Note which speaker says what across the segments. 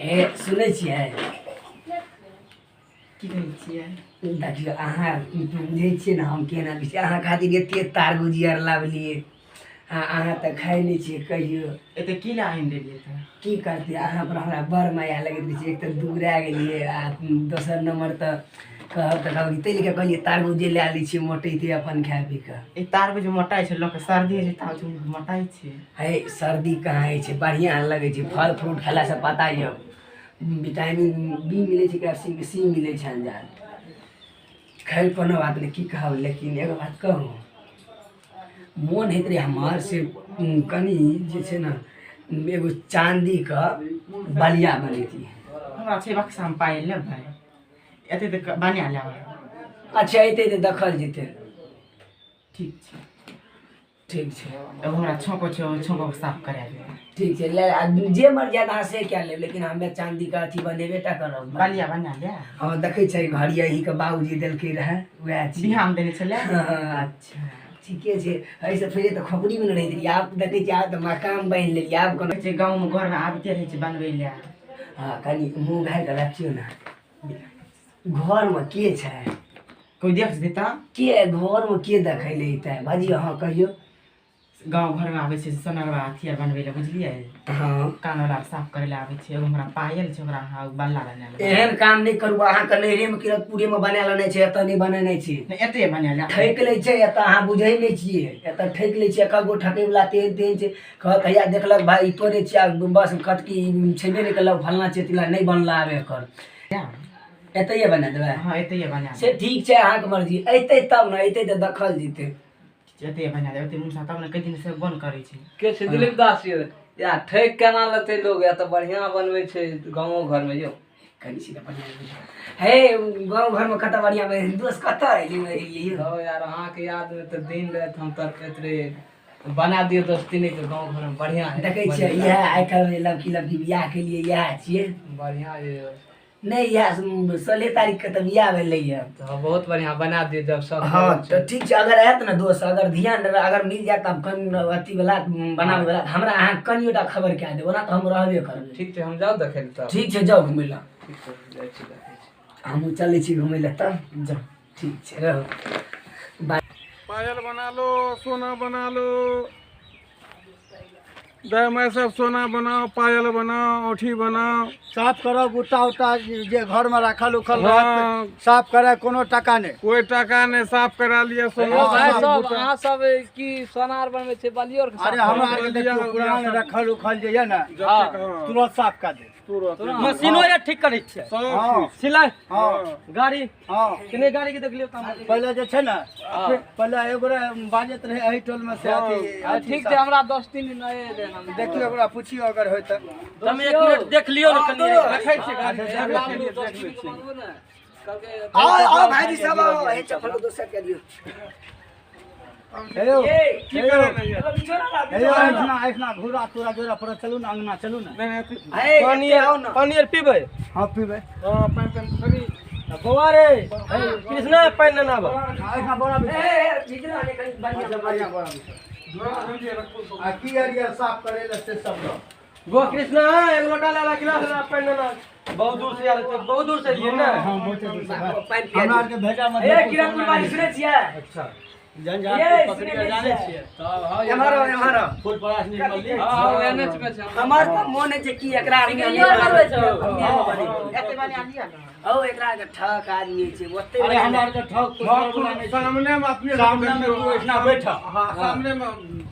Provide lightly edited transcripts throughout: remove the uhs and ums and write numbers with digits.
Speaker 1: हे सुनै छियै?
Speaker 2: की कहै छियै?
Speaker 1: देखियौ, अहाँ बुझै छियै ने हम केना छी। अहाँ खातिर एते तारबूजी आर लाबलियै आ अहाँ तऽ खाइ नहि छियै कहियो।
Speaker 2: एते की लए आनि देलियै तऽ?
Speaker 1: की करतै, अहाँ पर हमरा बड़ माया लगैत रहै छै। एक तऽ दुबरा गेलियै आ दोसर नम्बर तऽ कहब तऽ कहब ताहि लऽ कऽ कहलियै तारबूजे लए लै छियै, मोटेतै अपन खाय पी कऽ।
Speaker 2: ई तारबूज मोटाइ छै, लोकके सर्दी होइ छै तारबूज मोटाइ छै।
Speaker 1: हे, सर्दी कहाँ होइ छै? बढ़िआँ लगै छै। फल फ्रूट खेलासँ पता यऽ विटामिन बी मिलै छै, कैल्सियम सी मिलै छै अंजाद। खैर, कोनो बात नहि, की कहब। लेकिन एगो बात कहू, मोन होइत रहै हमर से कनि जे छै ने एगो चाँदीके बलिया बनैतियै।
Speaker 2: हमरा छै बक्सामे पाइ, लेबै? एते तऽ बना लेब।
Speaker 1: अच्छा, अयतै तऽ देखल जेतै।
Speaker 2: ठीक छै।
Speaker 1: ठीक छै।
Speaker 2: एगो हमरा छौंको छै, ओहि छौंको साफ करा देबै।
Speaker 1: ठीक छै, ले आ जे मर जायत अहाँ से कए लेब, लेकिन हमे चाँदीके अथी बनेबे टा करब।
Speaker 2: बलिया बना ले।
Speaker 1: हँ, देखै छै घड़ी अहीँके बाबूजी देलकै रहए, उएह छी।
Speaker 2: बिहान देने छलै?
Speaker 1: हँ।
Speaker 2: अच्छा।
Speaker 1: ठीके छै। एहिसँ पहिले तऽ खोपड़ीमे ने रहैत रहियै, आब देखै छियै, आब तऽ मकान बनि लेलियै, आब कोनो
Speaker 2: छै गाँवमे घरमे आबिते रहै छै बनबै लए।
Speaker 1: हँ, कनि मुँह घारि कऽ रखियौ ने। घरमे के छै?
Speaker 2: कोइ देख देता।
Speaker 1: के घरमे के देखै लए अयतै? बाजियौ, अहाँ कहियौ।
Speaker 2: गाँव घरमे आबै छै सोनरवा अथी आर बनबै लए, बुझलियै?
Speaker 1: हँ।
Speaker 2: कान वाला साफ करै लए आबै छै। एगो हमरा पायल छै, ओकरा अहाँ बल्ला बना लेबै।
Speaker 1: एहन काम नहि करू। अहाँके नैहरेमे किरतपुरेमे बना लेने छै, एतऽ नहि बनेने छै।
Speaker 2: नहि, एतै बना ले।
Speaker 1: ठकि लै छै एतऽ, अहाँ बुझै नहि छियै। एतऽ ठकि लै छै, एक गो ठकैवला तेहन तेहन छै, कहत हैया देखलक भाय ई तोरे छियै, बस कहत कि ई छेबे नहि केलक, फल्लाँ छै चिल्लाँ, नहि बनला आब एकर। एतैये बना देबै?
Speaker 2: हँ, एतैये बना।
Speaker 1: से ठीक छै, अहाँके मर्जी। अयतै तब ने, अयतै तऽ देखल जेतै।
Speaker 2: एतैये बना देबै। एते मुसा तब ने, कई दिन से बंद करै छै।
Speaker 3: के छै दिलीप दास यौ? या ठकि केना लेतै लोग? या तऽ बढ़िआँ बनबै छै गाँवो घरमे यौ।
Speaker 1: कनि सीधा बढ़िआँ। हे, गाँव घरमे कतऽ बढ़िआँ बनै? दोस्त, कतऽ एलियै यौ?
Speaker 3: हौ यार, अहाँके यादमे तऽ दिन राति हम तड़पैत रहियै। बना दियौ दोस्ती नहि तऽ गाँव घरमे बढ़िआँ है।
Speaker 1: देखै छियै, इएह आइ काल्हि लड़की लड़की बियाह के लिए इएह छियै।
Speaker 3: बढ़िआँ यौ।
Speaker 1: नहि, इएह 16 तारीखके तऽ बियाह भेलैए।
Speaker 3: तऽ बहुत बढ़िआँ बना दियौ जब सब।
Speaker 1: हँ, तऽ ठीक छै। अगर आयत ने दोस्त, अगर ध्यान देबै, अगर मिल जायत तऽ कनि अथीवला बनाबैवला, तऽ हमरा अहाँ कनियोटा खबर कए देब। ओना तऽ हम रहबे करबै।
Speaker 3: ठीक छै, हम जाउ देखै लए तब।
Speaker 1: ठीक छै, जाउ घुमै लए।
Speaker 3: ठीक छै, जाइ छी, देखै छी।
Speaker 1: हमहूँ चलै छी घुमै लए तब। जाउ, ठीक छै, रहू, बाय।
Speaker 4: पायल बना लो, सोना बना लो। दाय माय सब, सोना बनाओ, पायल बनाओ, औंठी बनाओ।
Speaker 5: साफ करब बूटा उटा जे घरमे राखल उखल रहत। साफ करे कोनो टाका नहि।
Speaker 4: कोई टाका नहि, साफ करा लिअ सोना।
Speaker 3: यौ भाय
Speaker 4: साफ
Speaker 3: सब,
Speaker 4: बूटा।
Speaker 3: अहाँ सब की सोनार बनबै छै, बलियो आर के
Speaker 5: अरे
Speaker 3: साफ
Speaker 5: हमरा
Speaker 3: करै
Speaker 5: आरके देखियौ, पुरान रखल उखल जे यऽ ने,
Speaker 4: जतेक, हँ,
Speaker 5: तुरत साफ कए देब।
Speaker 4: तुरत।
Speaker 6: मशीनो आर ठीक करै छियै?
Speaker 4: सब किछु।
Speaker 6: सिलाइ?
Speaker 5: हँ।
Speaker 6: गाड़ी?
Speaker 5: हँ।
Speaker 6: केने गाड़ी के देखलियौ काम?
Speaker 5: पहिले जे छै ने, पहिले एगो बाजैत रहै एहि टोलमे से अथी।
Speaker 3: छियै? ठीक छै, हमरा 10 दिन नहि एलै।
Speaker 5: देखियौ, ओकरा पुछियौ अगर होय तऽ।
Speaker 6: हम एक मिनट देख लियौ ने कनि।
Speaker 4: देखै छियै गाड़ी, देख लै छियै।
Speaker 3: बनबू ने कहलकै।
Speaker 1: आओ आओ भाईजी सब, आओ। हे, चप्पल दोसर कऽ दियौ।
Speaker 5: हे यौ,
Speaker 4: की करै ने यऽ?
Speaker 5: हे यौ, एहिठिना एहिठिना घूरा तूरा जोड़ा पर चलू ने, अङ्गना चलू ने।
Speaker 4: नहि, नहि, अथी-
Speaker 1: हे,
Speaker 6: पानी
Speaker 1: एते आउ ने।
Speaker 6: पानी आर पीबै?
Speaker 5: हँ, पीबै।
Speaker 4: हँ, पानि तानि कनि।
Speaker 6: बौआ रे कृष्णा, पानि नेने आबऽ।
Speaker 5: एहिठिना बोरा
Speaker 1: हे,
Speaker 5: बिछाउ।
Speaker 1: हे, हे, भिजलो ने कनि बढ़िआँ।
Speaker 5: अच्छा, बढ़िआँ बोरा बिछाउ।
Speaker 4: झोरा समझिए रखू सब।
Speaker 5: आ की आर यऽ साफ करै लए से सब लऽ।
Speaker 6: गो कृष्णा, एक लोटा ले ला, गिलास ले ला, पानि नेने आब। बहुत दूर से आयल छै, बहुत दूर से एलियै ने।
Speaker 5: हँ, बहुते दूर से।
Speaker 1: पानि पिया
Speaker 5: हमरा
Speaker 1: दियौ।
Speaker 5: आरके भेजा
Speaker 1: हे, किरणपुर वाली, सुनै छियै?
Speaker 6: अच्छा।
Speaker 1: ये, सुनै नहि छियै? एम्हर आउ, एम्हर आउ।
Speaker 5: फूल परास निर्मली।
Speaker 3: हँ, एन एच मे छै।
Speaker 1: हमर तऽ मोन होइ छै कि एकरा आदमी
Speaker 2: एते बना लिअ ने।
Speaker 1: हौ, एकरा के ठक आदमी छै ओते।
Speaker 5: अरे, हमरा आरके ठक
Speaker 4: सामने मे अपने
Speaker 5: सामने मे तू एहिठिना बैठ।
Speaker 4: हँ, सामने मे।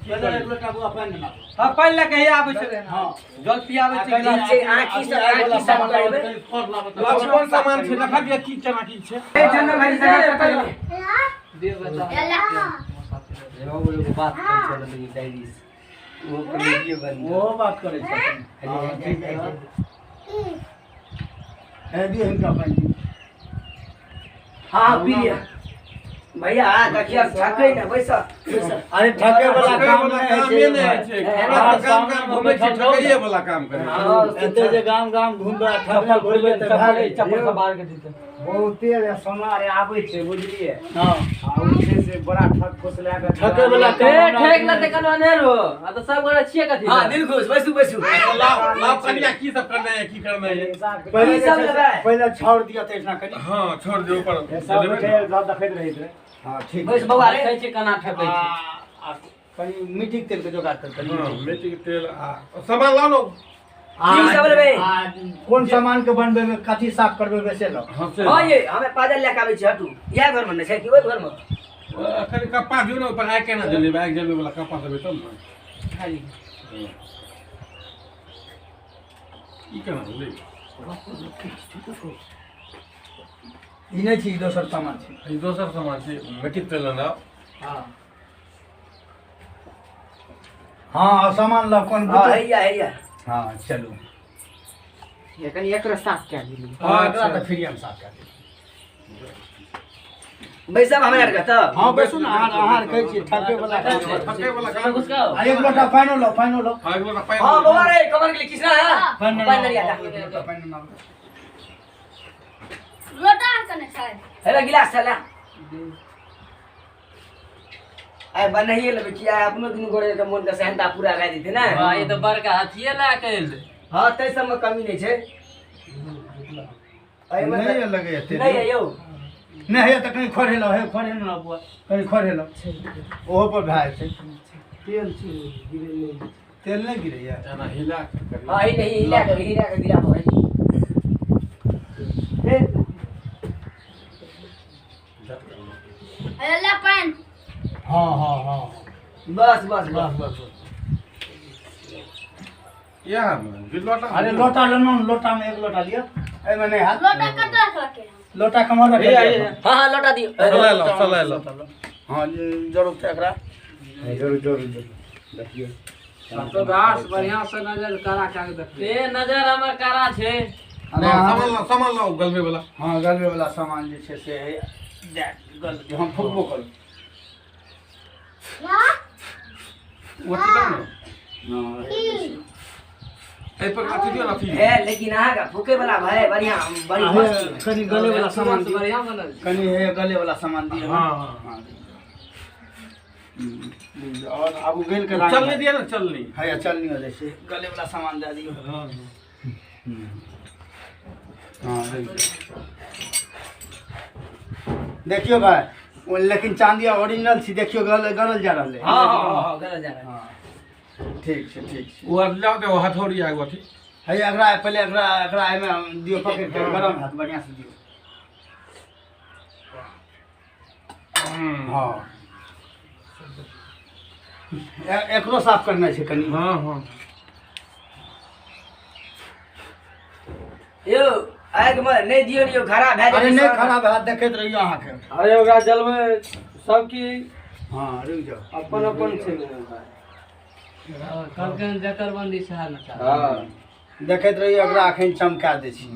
Speaker 5: पहिले एक लोटा बुआ पानि नेने आबू।
Speaker 6: हँ, पानि लए के हैया आबै छै।
Speaker 5: हँ।
Speaker 6: जल पियाबै छै।
Speaker 1: ठीक छै, अहाँ की सब, अहाँ की सब करबै?
Speaker 4: कोन सामान छै देखा दिअ, की केना की छै।
Speaker 1: हे, चंदन भाई सब पकड़ ले।
Speaker 3: दियौ बच्चा।
Speaker 6: एगो बात करै छल डायरी से, ओहो वीडियो बन।
Speaker 5: ओहो बात करै छथिन। हे, दियौ हिनका पानि दियौ।
Speaker 1: हाँ, पी लिअ भैया। देखियौ, ठकै ने, बैस बैस।
Speaker 5: अरे, ठके वाला काम
Speaker 4: वाला
Speaker 5: नहि होइ
Speaker 4: कामे
Speaker 5: छै।
Speaker 4: नहि होइ छै। हमरा तऽ गाम गाम घुमै छी, ठकैये वाला काम करै छी।
Speaker 5: एते जे गाम गाम घुमबै आ ठकने घुरबै तऽ भए गेलै।
Speaker 6: चप्पल सब बाहर के दिते।
Speaker 7: बहुते सोना रे आबै छै बुझलिए। हां आ ओ छै से बड़ा ठक फुस लए के
Speaker 5: ठके वाला
Speaker 3: ए ठेक लते कनवा ने रो आ तो सब गोरा छिए कथि।
Speaker 1: हां दिल खुश बैसू बैसू।
Speaker 4: लाओ लाओ कनिया की सब करना है की करना है
Speaker 5: पहले सब पहले छोड़ दिया त इतना कनी।
Speaker 4: हां छोड़ दियो ऊपर
Speaker 7: सब बैठे देखैत रहैत रहे।
Speaker 5: हां ठीक
Speaker 1: बैस बौआ रे
Speaker 3: कहै छै कना ठकै छै।
Speaker 5: आ कनी मिट्टी के तेल के जोगाड़ कर कनी।
Speaker 4: हां मिट्टी के तेल आ सामान लाओ नो
Speaker 1: की सब लेबै
Speaker 5: कोन सामान के बनबे कथी साफ करबे से लो।
Speaker 1: हां ये हमे पाजल ले के आबै छी हटू इएह घर में ने छै कि ओहि घर में
Speaker 4: अखन कप्पा दियौ ने ऊपर आइ केना जलेबै आगि जलबै वाला कप्पा देबै तब ने
Speaker 3: खाली
Speaker 4: ई केना होलै
Speaker 5: ई नहि छी दोसर सामान छी
Speaker 4: ई दोसर सामान छी मिट्टी तेल लाओ।
Speaker 3: हां
Speaker 5: हां सामान लो कोन
Speaker 1: हां हैया हैया।
Speaker 5: हां चलू
Speaker 2: ये कनी एकरा साफ कए दियौ।
Speaker 5: हां एकरा त फिर हम साफ कए दियौ।
Speaker 1: बैसब हमरा आर के तब।
Speaker 5: हां बैसू ना अहाँ कहै छी ठके वाला
Speaker 4: ठके वाला काम
Speaker 3: घुसकाओ।
Speaker 5: आ एक लोटा पानि लो पानि लो।
Speaker 4: हां एक लोटा पानि।
Speaker 1: हां बौआ रे कमर के लिए किसना है पानि लिया जा
Speaker 5: पानि ना
Speaker 8: लोटा कने छै
Speaker 1: हेला गिलास चला आइ बनाइए लेबै किया अपनो दुनू गोरे के मोन के सहनता पूरा भए जेतै ने।
Speaker 3: हां ई त बड़का हाथिए लए के एलै।
Speaker 1: हां तै सब में कमी नहीं छै एहिमे
Speaker 5: नहीं लगे एते
Speaker 1: नहीं यौ
Speaker 5: नहीं है त कहीं खोरेलो हे खोरेलो ना बुआ कहीं खोरेलो ओहो पर भए छै
Speaker 6: तेल छै गिरे नहीं
Speaker 5: तेल नहीं गिरैया
Speaker 4: एना हिला के करी।
Speaker 1: हां ई नहीं हिला के गिरा पड़ै हे
Speaker 8: अरे पान।
Speaker 5: हां हां हां
Speaker 1: बस बस बस
Speaker 5: बस
Speaker 4: या लोटा
Speaker 5: अरे लोटा लेनो लोटा में एक लोटा लिया एमे नहीं हाथ
Speaker 8: लोटा कत रखलके
Speaker 5: लोटा कमर रख।
Speaker 1: हां हां लोटा दियो
Speaker 4: चला लो चला लो।
Speaker 5: हां जरूर छै एकरा जरूर जरूर देखियो
Speaker 3: तो दास बढ़िया से नजर करा के देखियो। ए नजर हमर करा छै।
Speaker 5: अरे
Speaker 4: सामान लो सामान लो गलबे वाला।
Speaker 5: हां गलबे वाला सामान जे छै से गल हम फुकबो करू
Speaker 8: ना
Speaker 4: ओथी लाओ ना ए पर अथी दियो ना अथी
Speaker 1: ए लेकिन अहाँ का फुके वाला भाई बढ़िया बड़ी मस्त
Speaker 5: कनी गले वाला सामान दियो
Speaker 3: बढ़िया बनल
Speaker 5: कनी हे गले वाला सामान दियो।
Speaker 4: हां हां
Speaker 5: और आबू गेल के
Speaker 4: चलने दिया ना चलनी
Speaker 5: है चलनी हो जैसे गले वाला सामान दे दियो।
Speaker 4: हां
Speaker 5: हां देखियो भाई वो लेकिन चांदी ओरिजिनल छी देखियो गल गलल जा रहलै।
Speaker 1: हां हां हां गलल जा रहलै।
Speaker 5: हां ठीक छै ठीक छै।
Speaker 4: ओ लाओ दे हथौड़ी आगो अथी
Speaker 5: है एकरा पहले एकरा एकरा एमे दियो पकड़ के गरम हाथ बढ़िया से दियो। हां एकरो साफ करना छै कनी।
Speaker 4: हां हां
Speaker 1: यो आग में नहीं दियो नियो खराब भए
Speaker 5: अरे नहीं खराब हाथ देखैत रहियो अहाँ के।
Speaker 6: अरे ओकरा जलबै सब की।
Speaker 5: हां रुक जाओ
Speaker 6: अपन अपन छै ने भाई।
Speaker 3: हां कहलकन जकर बंदी सह न।
Speaker 6: हां
Speaker 5: देखैत रहियो एकरा अखन चमका दै छी।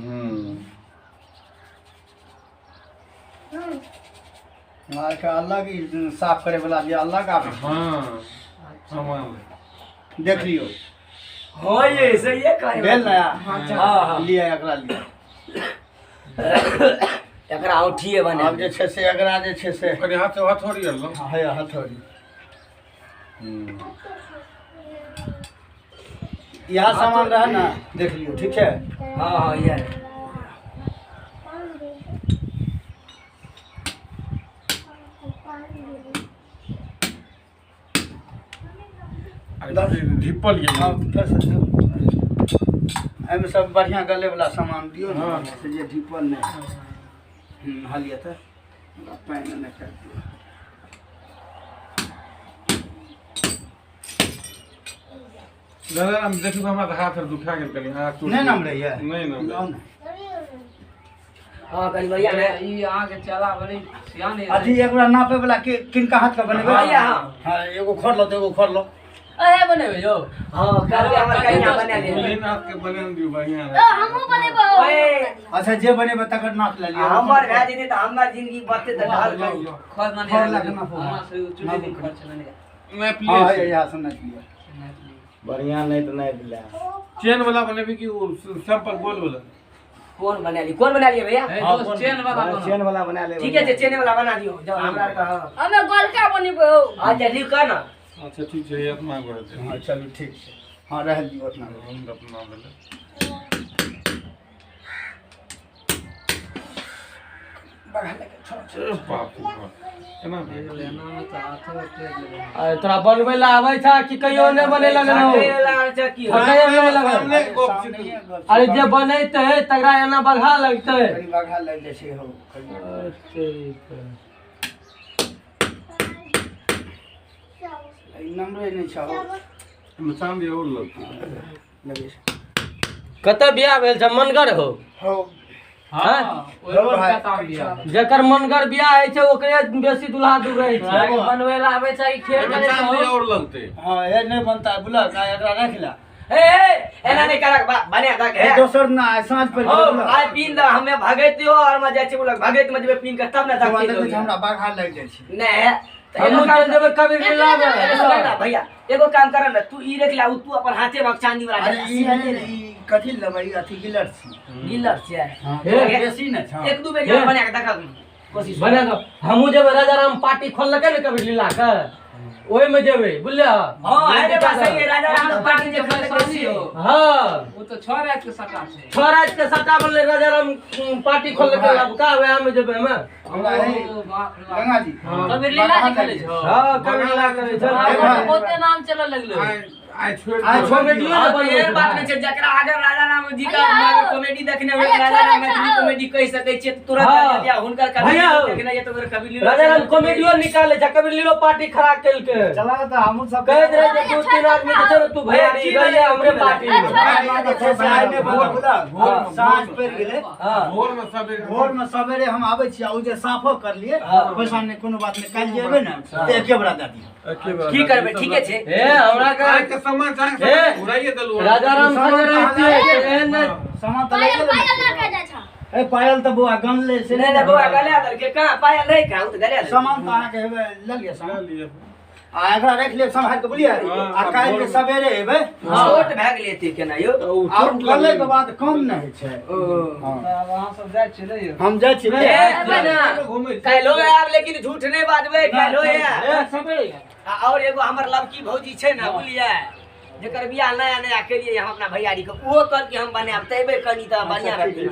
Speaker 5: मार के अलग ही साफ करे वाला भी अलग आबै।
Speaker 4: हां सामान
Speaker 5: देख लियो।
Speaker 1: हां ये सही है कहै
Speaker 5: भेल नया।
Speaker 1: हां हां
Speaker 5: लिया एकरा लिया
Speaker 1: एकरा औठिए बने
Speaker 5: आब जे छै से एकरा जे छै से
Speaker 4: कनी हाथ से हथौड़ी आर लो।
Speaker 5: हां हथौड़ी यह सामान रहे ना देख लियो ठीक है।
Speaker 1: हां हां ये
Speaker 4: अरे ढिपल ये
Speaker 5: हां फिर से एमे सब बढ़िया गले वाला सामान दियो ना से जे ढिपल नहीं हलिया त पानि नहि कर दियो।
Speaker 4: दादा हम देखियो हमरा हाथ दुखा गेल कनी हाथ
Speaker 5: नहीं नाम रहिए
Speaker 4: नहीं नाम।
Speaker 1: हां कनी बढ़िया ने
Speaker 3: ई अहाँ के चला बड़ी सियान है।
Speaker 5: अथी एक बार नापे वाला के किनका हाथ के बनेबै।
Speaker 1: हां हां
Speaker 5: हां एगो खोल लो त एगो खोल लो।
Speaker 3: अहे बनेबै यौ।
Speaker 1: हां करबै हमर कनिया बना ले
Speaker 4: लीन हाथ के बने दियो बढ़िया।
Speaker 8: ओ हमहु बनेबै।
Speaker 5: अच्छा जे बनेबै तकर नाप ले लियो।
Speaker 1: हमर भए जेतै त हमर जिंदगी बचतै त ढाल करी
Speaker 3: खोल माने हमरा से चुली दिन खर्च बने
Speaker 4: नाप
Speaker 5: हां
Speaker 4: लिए
Speaker 5: यहां से नाप लियो
Speaker 7: बढ़िया नहीं तो नहीं दिला।
Speaker 4: चेन वाला बनेबी कि वो सिंपल गोल वाला?
Speaker 1: कोन बना ली, कोन बना लियै भैया?
Speaker 3: दोस्त चेन वाला बना,
Speaker 7: चेन वाला बना ले।
Speaker 1: ठीक है, चेन वाला बना दियो जब हमरा के।
Speaker 8: हमे गोलका बनेबै।
Speaker 1: अच्छा ठीक कर ना।
Speaker 4: अच्छा ठीक छै, इतना कर दे।
Speaker 5: हां चलू ठीक छै, हां रह दियो उतना।
Speaker 4: हम अपना भेलै
Speaker 6: तोरा बनबै ला आबै छ कि कहियो नहि बनेलक? अरे जे बनेतै तकरा एना बघा लगतै,
Speaker 5: बघा लागि जाइ छै। हो नम्बरे नहि छ,
Speaker 4: चाँदी और लगतै।
Speaker 6: कतऽ बियाह भेल छ? मनगर हो?
Speaker 3: हाँ,
Speaker 6: जकर मनगर बियाह होइ छै ओकरे बेसी दुल्हा दूर रहै छै।
Speaker 3: बनबै ला आबै छै खेल
Speaker 4: करे चांदी और लगतै।
Speaker 5: हां हे नहि बनता बुलक, एकरा राख ला।
Speaker 1: ए एना नहि करक बने दक
Speaker 5: हे दोसर ना साँझ पर
Speaker 1: आइ पीन द हमे भगैत दियो और म जाइ छै बुलक भगैत म जेबै पीन के तब ने दक
Speaker 5: हमरा बाघा लागि जाइ छै।
Speaker 1: नै
Speaker 6: हमहूँ चलि जेबै कबीर लीला मे।
Speaker 1: भैया एगो काम कर न, तू ई रख ला, तू अपन हाथे में चांदी वाला।
Speaker 5: अरे ई ई कथि लेबै? अथी गिलर छी,
Speaker 1: गिलर छै
Speaker 5: बेसी नै छ।
Speaker 1: एक दू बेर बना के देखा कोशिश
Speaker 6: बना दो। हमहूँ जेबै राजाराम पार्टी खोललकै ने कबीर लीला के, ओहि में जेबै बुझलियै?
Speaker 1: हां अरे बस सही है, राजाराम पार्टी जे खोललकै।
Speaker 6: हां
Speaker 3: ओ तो 6 रात के सटा छै,
Speaker 6: 6 रात के सटा बनलै। राजाराम पार्टी खोललकै लबका, वएह में जेबै हम।
Speaker 5: गंगा जी
Speaker 3: कबीर लीला जे खेलै छौ?
Speaker 6: हां कबीर लीला करै छै,
Speaker 3: बहुते नाम चलऽ लगलै।
Speaker 4: आइ छोड़
Speaker 6: आइ कॉमेडियो ने बनबै।
Speaker 1: एहन बात नहि छै, जकरा अगर राजाराम जी का कॉमेडी देखने होय, राजाराम मैथिली कॉमेडी कहि सकै छियै तुरंत आ हुनकर कॉमेडी देखने ये तो कबीर लीला
Speaker 6: राजाराम कॉमेडियो निकाले छै। कबीर लीलो पार्टी खड़ा केलकै।
Speaker 7: चला त हमहु सब
Speaker 6: कहैत रहे जे 2-3 आदमी के चलो तू भैया रहिए हमरे पार्टी में।
Speaker 5: साँझ पड़ि गेलै,
Speaker 4: भोर में
Speaker 5: भोर में सवेरे हम आबै छी आ ओ जे साफो कर लिए पैसा नहि कोनो बात नहि, काल्हि जे एबै ने तऽ एके बरा दए दियौ।
Speaker 1: की करबै? ठीके छै।
Speaker 6: ए हमरा के
Speaker 4: आज के सामान चाहे घुराइए देलु।
Speaker 6: राजाराम संगे रहै छियै एहन नहि।
Speaker 5: सामान तऽ
Speaker 8: पायल पायल लऽ के जाइ छ।
Speaker 5: ए पायल तऽ बौआ गनले से
Speaker 1: नहि नहि बौआ गला देलकै कहाँ पायल नहि कहाँ, ओ तऽ गला देलकै।
Speaker 5: सामान तऽ अहाँके हेबै लऽ लिअ सामान आ एकरा राखि लेब सम्हारि कऽ बुझलियै? आ काल्हि के सवेरे एबै।
Speaker 1: छोट भए गेलै एते केना यौ?
Speaker 5: आ गलै के बाद कम नहि होइ छै।
Speaker 3: अहाँ सब जाइ छियै ने यौ?
Speaker 5: हम जाइ छी।
Speaker 1: एबै ना काल्हिो आयब, लेकिन झूठ नहि बाजबै, काल्हिो आयब। आ और एगो हमर लड़की भौजी छै ने बुझलियै, जेकर बियाह नया नया केलियै हम अपना भैयारी के, ओहो कहल कि हम बनायब तऽ एबै कनी तऽ बढ़िआँ रहतै।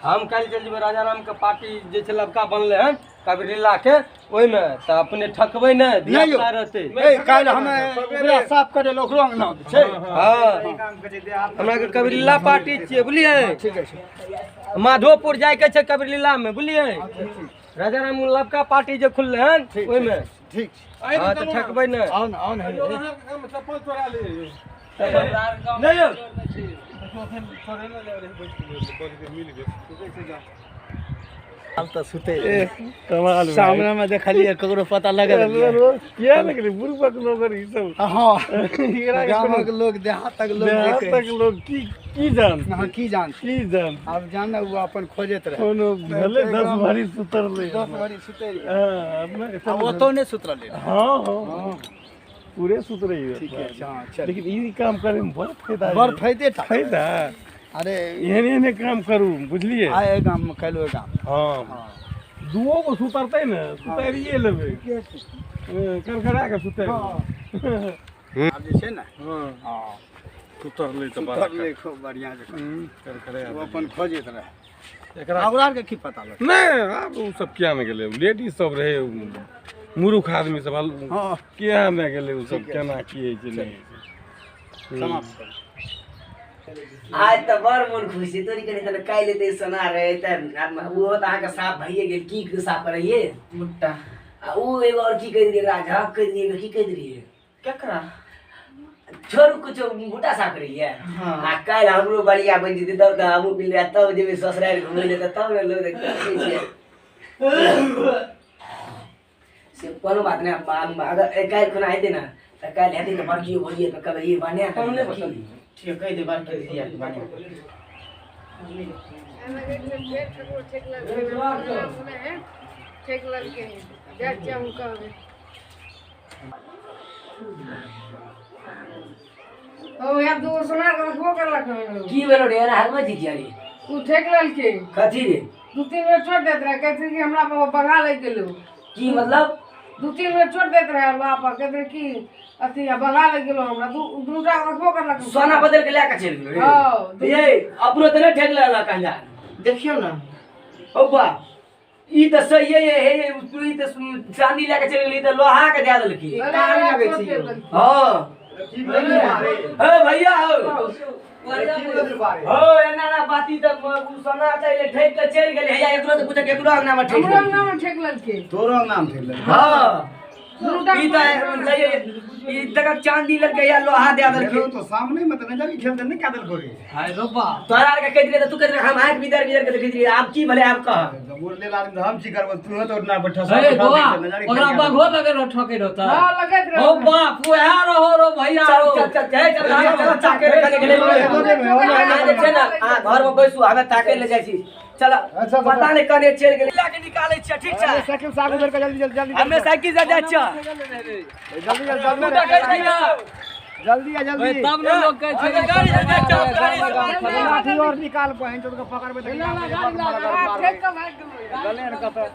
Speaker 6: हम काल्हि चलि जेबै राजाराम के पार्टी जे छै लबका बनलै हन कबीर लीला के, ओहिमे तऽ अपने ठकबै नहि, धियापुता रहतै।
Speaker 5: ए काल्हि हमे ओकरा साफ करै लए ओकरो अंगना छै।
Speaker 6: हँ हमरा के कबीर लीला पार्टी छियै बुझलियै?
Speaker 5: ठीक छै।
Speaker 6: माधोपुर जाइके छै कबीर लीला में बुझलियै? राजाराम लबका पार्टी जे खुललै हन ओहिमे।
Speaker 5: ठीक छै।
Speaker 6: हँ तऽ ठकबै नहि।
Speaker 5: आउ ने आउ ने।
Speaker 4: चप्पल चोरा ले
Speaker 6: नहि यौ
Speaker 5: तऽ सुते सामने में देखलियै ककरो पता लगल
Speaker 4: किया लगलै बुढ़बक लोग ई सब।
Speaker 5: हँ गामक लोग देहातक लोग
Speaker 4: देहातक लोग की की जान?
Speaker 5: हाँ की जान,
Speaker 4: की जान
Speaker 5: आब जान ओ अपन खोजैत रहे।
Speaker 4: कोनो भले 10 भरी सुतरलै,
Speaker 5: 10 भरी सुतै
Speaker 4: हां अपना
Speaker 5: ओतौ नहि सुतरलै।
Speaker 4: हां हां पूरे सुतरै।
Speaker 5: ठीक है हां चल।
Speaker 4: लेकिन ई काम करे में बड़ फायदा,
Speaker 5: बड़ फायदे
Speaker 4: फायदा।
Speaker 5: अरे
Speaker 4: एहन एहन काम करू बुझलियै?
Speaker 5: आइ गाम में काल्हि ओहि गाम।
Speaker 4: हां दुओ गो सुतरतै ने सुतरिए लेबै, करकरा के सुतै।
Speaker 5: आब जे छै ने हां
Speaker 4: सुतरलै तऽ
Speaker 5: सुतरलै खूब बढ़िआँ जकाँ
Speaker 4: करकरा
Speaker 5: ओ अपन खोजैत रहे।
Speaker 4: एकरा
Speaker 5: ओकरा आरके की पता लगतै?
Speaker 4: नहि आब ओ सब किया नहि गेलै, लेडीज सब रहै, मूर्ख आदमी सब किया नहि गेलै, ओ सब केना की होइ छै नहि होइ छै।
Speaker 5: समाप्त करू।
Speaker 1: आज तऽ बड़ मोन खुश छै तोरी कनी तने काल्हि एतै सोना रहै तऽ ओहो तऽ अहाँके साफ भइए गेल। की साफ करैये
Speaker 2: मुट्टा
Speaker 1: आ ओ एगो और की कहि देलियै राजा कहि देलियै, की कहि देलियै
Speaker 2: केकरा?
Speaker 1: छोड़ू कुछो बूटा साफ करैये। आ काल्हि हमरो बढ़िया बनि जेतै तब तऽ हमहूँ पिलबै, तब जेबै ससुरारि घुमै लए तब ने लोग देखै छियै। से कोनो बात नहि, अगर काल्हि खुना हेतै ने तऽ काल्हि हेतै तऽ बड़की भोजिए तऽ कहबै ई बना
Speaker 2: ठीक कहि दे बड़की दिया बना।
Speaker 8: ठेक ललके जाइ छियै हम कहबै। ओ यार दू सोना के रखबो करलक हन।
Speaker 1: की भेलो रे एना हगबै छी किया रे?
Speaker 8: उ ठेक लेलकै।
Speaker 1: कथी रे?
Speaker 8: 2-3 बेर चोट दैत रहै, कहैत रहै कि हमरा बघा लागि गेलौ।
Speaker 1: की मतलब?
Speaker 8: 2-3 बेर चोट दैत रहै बाप, कहैत रहै कि अथी बघा लागि गेलौ हमरा। दूटा रखबो करलक।
Speaker 1: सोना बदल के लए के चलि गेलो रे।
Speaker 8: हँ।
Speaker 1: ये अपनो तऽ नहि ठेक लेलक अंजार।
Speaker 2: देखियौ ने।
Speaker 1: ओ बा ई तऽ सही है, हे हे ई तऽ चांदी लए के चलि गेली तऽ लोहा के दए देलकी।
Speaker 2: कारी लगै छै यौ।
Speaker 1: हँ ए भैया हो हो एना ना बाती तऽ उ सोना चाहिए ठेक के चलि गेलै। हैया एकरो से पूछे केकरो अंगना में ठेक
Speaker 8: हमरो अंगना में ठेक लेलकै।
Speaker 5: तोरो अंगना में ठेक लेलकै?
Speaker 1: हँ
Speaker 8: दूटा।
Speaker 1: ई तऽ सही है, ई तक चांदी लेलकै या लोहा दए देलकै।
Speaker 5: तो सामने में तऽ नहि जाके खेलते नहि कए देलको रे।
Speaker 3: हाय रोपा
Speaker 1: तोरा आर के कहैत रहियै तऽ तू कहैत रहे हम आँखि बिदर बिदर के देखैत रहियै। आब की भेलै आब कह।
Speaker 5: बोलले आदमी तऽ हम की करबो, तू तो ना बैठा
Speaker 3: हे गोवा ओकरा बघो लगे रहो ठके रहो त।
Speaker 8: हां लगैत रहो।
Speaker 3: ओ बाप उहे रहो रो भैया
Speaker 1: चल
Speaker 3: रो।
Speaker 1: चल चल चल चल चल ताके ले कने गेलै। अहाँ जे छै ने अहाँ घर में बैसू, हमे ताके ले जाइ छी। चल पता नहि कने चलि गेलै। लए के निकालै छियै ठीक छै।
Speaker 7: साइकिल से आगू बढ़ के जल्दी जल्दी जल्दी।
Speaker 1: हमे साइकिल से जाइ छियै।
Speaker 7: जल्दी जल्दी जल्दी आ जल्दी।
Speaker 3: तब ने लोग कहै छै
Speaker 1: गाड़ी से जाइ छियै, गाड़ी से।
Speaker 7: लाठी और निकाल बहन चोद के पकड़बे तऽ
Speaker 8: ठेक के भागि गेलै।
Speaker 7: गले ने कतऽ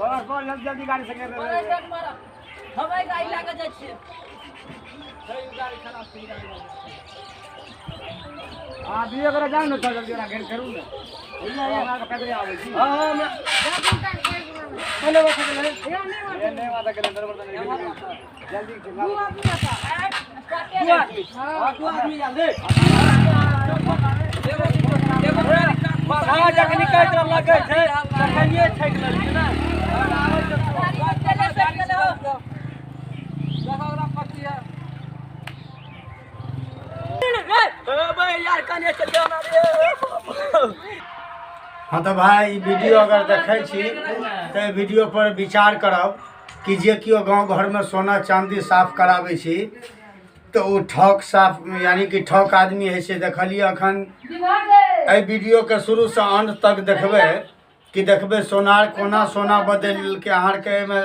Speaker 7: बस बस जल्दी जल्दी गाड़ी से गिर।
Speaker 3: हम गाड़ी लए के जाइ छियै।
Speaker 7: हां दियो करा जाओ ने जल्दी ओकरा घेर करू ने। हमरा के पैदले आबै छी।
Speaker 6: हां हां
Speaker 8: कोने बात गेलै?
Speaker 7: ए नहि बात गेलै दरबर तऽ जल्दी।
Speaker 8: दू आदमी आता।
Speaker 6: दू आदमी। हां दू आदमी आयल रे। बघा जखनी कहैत रह लगै छै तखनिये ठकि लेलकै ने।
Speaker 1: यार कने चलि गेल रे।
Speaker 5: हाँ तऽ भाइ ई वीडियो अगर देखै छी तऽ एहि वीडियो पर विचार करब कि जे केओ गाँव घरमे सोना चाँदी साफ कराबै छी तऽ ओ ठक साफ यानी कि ठक आदमी होइ छै। देखलियै अखन एहि वीडियोके शुरूसँ अन्त तक देखबै कि देखबै सोनार कोना सोना बदलि लेलकै। अहाँ आरके एहिमे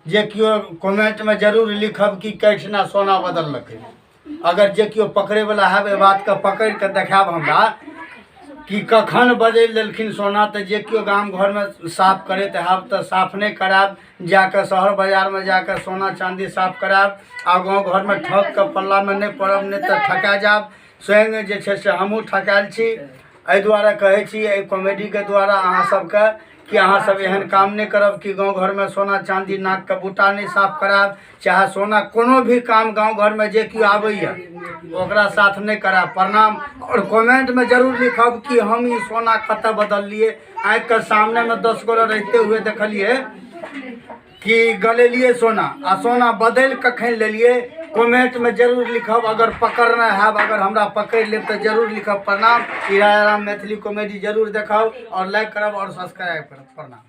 Speaker 5: जे केओ कमेंटमे जरूर लिखब कि कैठिना सोना बदललकै। अगर जे केओ पकड़ैवला हैब एहि बातके पकड़ि कऽ देखायब हमरा कि कखन बदलि देलखिन सोना। तऽ जे केओ गाम घरमे साफ करैत हैब तऽ साफ नहि करायब, जाकऽ शहर बाजारमे जाकऽ सोना चाँदी साफ करायब आ गाँव घरमे ठकके पल्लामे नहि पड़ब, नहि तऽ ठका जायब। स्वयं जे छै से हमहूँ ठकायल छी। एहि दुआरे कहै छी एहि कॉमेडीके द्वारा अहाँ सबके कि अहाँ सब एहन काम नहि करब कि गाँव घरमे सोना चाँदी नाकके बूटा नहि साफ करायब, चाहे सोना कोनो भी काम गाँव घरमे जे केओ आबैए ओकरा साथ नहि करायब। प्रणाम। आओर कमेंटमे जरूर लिखब कि हम ई सोना कतऽ बदललियै। आँखिके सामनेमे 10 गोटे रहिते हुए देखलियै कि गलेलियै सोना आ सोना बदलि कखन लेलियै। कमेंटमे जरूर लिखब। अगर पकड़ने हैब, अगर हमरा पकड़ि लेब तऽ जरूर लिखब। प्रणाम। ई राजा राम मैथिली कॉमेडी जरूर देखब और लाइक करब और सब्सक्राइब करब। प्रणाम।